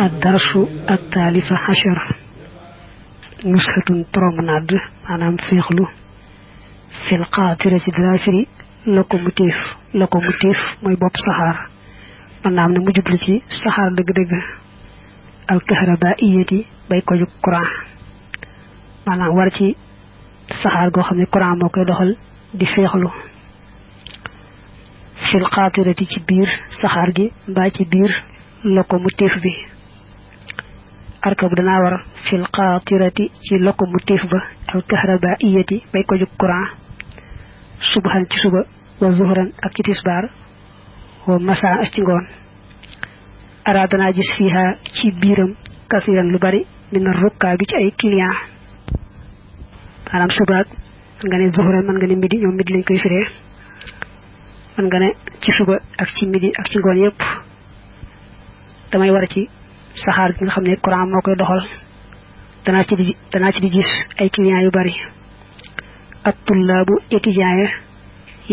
الدرس الثالث عشر نسخة promenade manam fexlu fil qatirati drafiri locomotive moy bop sahar manam na mu jublu ci sahar deug deug al kahrabaiyati bay ko juk courant manam war ci sahar go xamne courant mo koy doxal di fexlu fil qatirati ci bir sahar gi ba ci bir locomotive bi arkab dana war fil qatirati ci locomotive ba al kahrabaiyati bay ko juk courant subhan ci suba wa zuhran ak ci tisbar wa masa ak ci ngon aradana gis fiha ci biram kafiran lu bari dina rukka bi ci ay client manam suba nga ne zuhran man nga ne midi ñom midi lañ koy firé man nga ne ci suba ak ci midi ak ci ngon yépp damay war ci saxar gi nga xamne courant mo koy doxal dana ci di gis ay client yu bari at-tullabu étudiants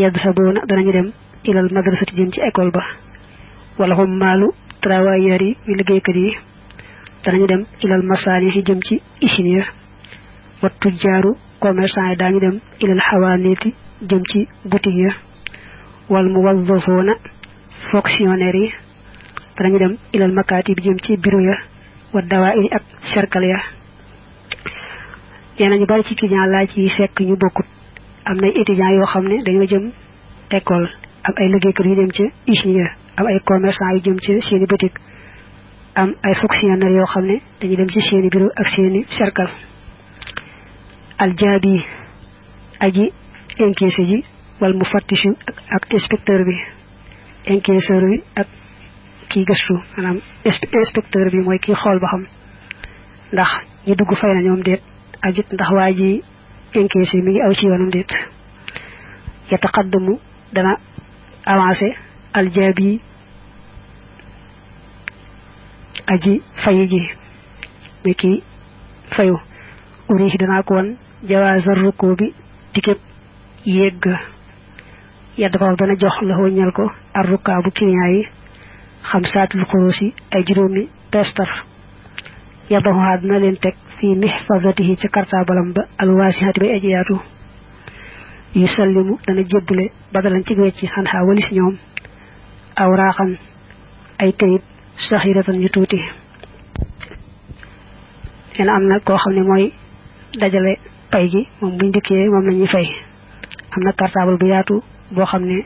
yadhabuna danañu dem ila al madrasati jëm ci école ba wala hum malu travailleurs yi liggéey kat yi danañu dem ila al masalih jëm ci usine wa tujaru commerçant yi dañu dem ila al hawaniti jëm ci boutique ya wal muwazzafuna fonctionnaires yi danañu dem ila al makatib jëm ci bureau ya wa dawairi ak cercle ya yenañu bari ci client la ci fekk ñu bokut am nay étudiants yo xamné dañu jëm école am ay liggéeykat yu dem ci usine am ay commerçant yu jëm ci seeni boutique am ay fonctionnaires yo xamné dañu dem ci seeni bureau ak seeni cercle al jadi aji encaissé ji wal mufattishu ak inspecteur bi encaisseur bi ak ki gëstu manam inspecteur bi moy ki xol ba xam ndax ñi dugg fay na ñoom deet ajit ndax waji encaissé mi ngi aw ci yoonam deet yataqaddamu dana avancer aljabi aji fayi ji mi ki fayu uri dana ko won jawazar rukubi ticket yegg yadda ko dana jox la ho ñal ko ar rukabu client yi khamsatul khurusi ay juromi pestar yadahu hadna len tek fi mihfazatihi ci kartabalam ba alwasihati bay ajiyatu yusallimu dana jebule badalan ci wecci xanha walis ñoom awraqan ay kayit sahiratan yu tuti en amna ko xamne moy dajale pay gi mom buñ dikke mom lañuy fay amna kartabal bu yaatu bo xamne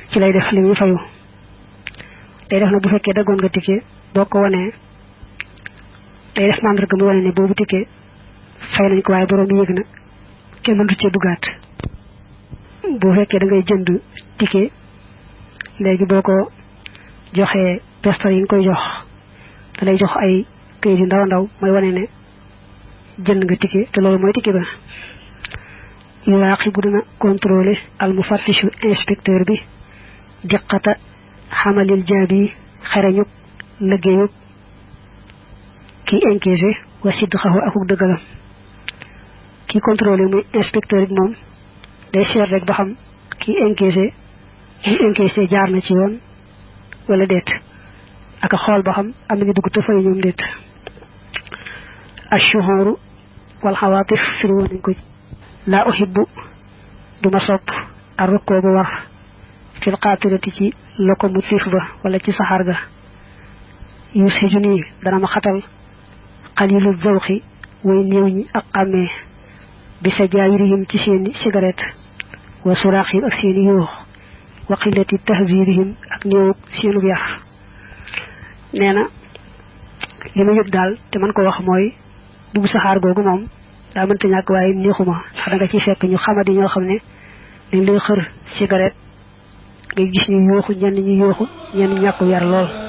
ci lay def liñu fayu day def na bu fekke dagon nga ticket boko woné day def mandarga mu woné né bobu ticket fay nañ ko way borom yegna kenn mënu ci dugat bu fekke da ngay jënd ticket légui boko joxé pestor yi ngoy jox da lay jox ay kayit ndaw ndaw moy woné né jënd nga ticket té lolu moy ticket ba yuraqi buduna contrôler al mufattishu inspecteur bi diqata hamalil jabi xarañu liggéeyu ki encaissé wa sidxahu akuk deugalam ki contrôler muy inspecteur bi mom day seet rek ba xam ki encaissé jaar na ci yoon wala det ak xol ba xam am na dugg te fay ñoom det ashuhuru wal hawatif firu nañ ko la uhibbu duma sopp arko bu war fil qatirati ci locomotive ba wala ci sahar ga yusijuni dana ma xatal qalilu zawqi way neew ñi ak xamé bi sajayirihim ci seeni cigarette wa suraqi ak seeni yo wa qillati tahzirihim ak neew seenu yax neena lima yeb dal te man ko wax moy dug sahar gogu mom da man ta ñak waye neexuma da nga ci fekk ñu xamadi ñoo xamne dañ lay xër cigarette ngay gis ñu yoxu ñen ñi yoxu ñen ñak yar lool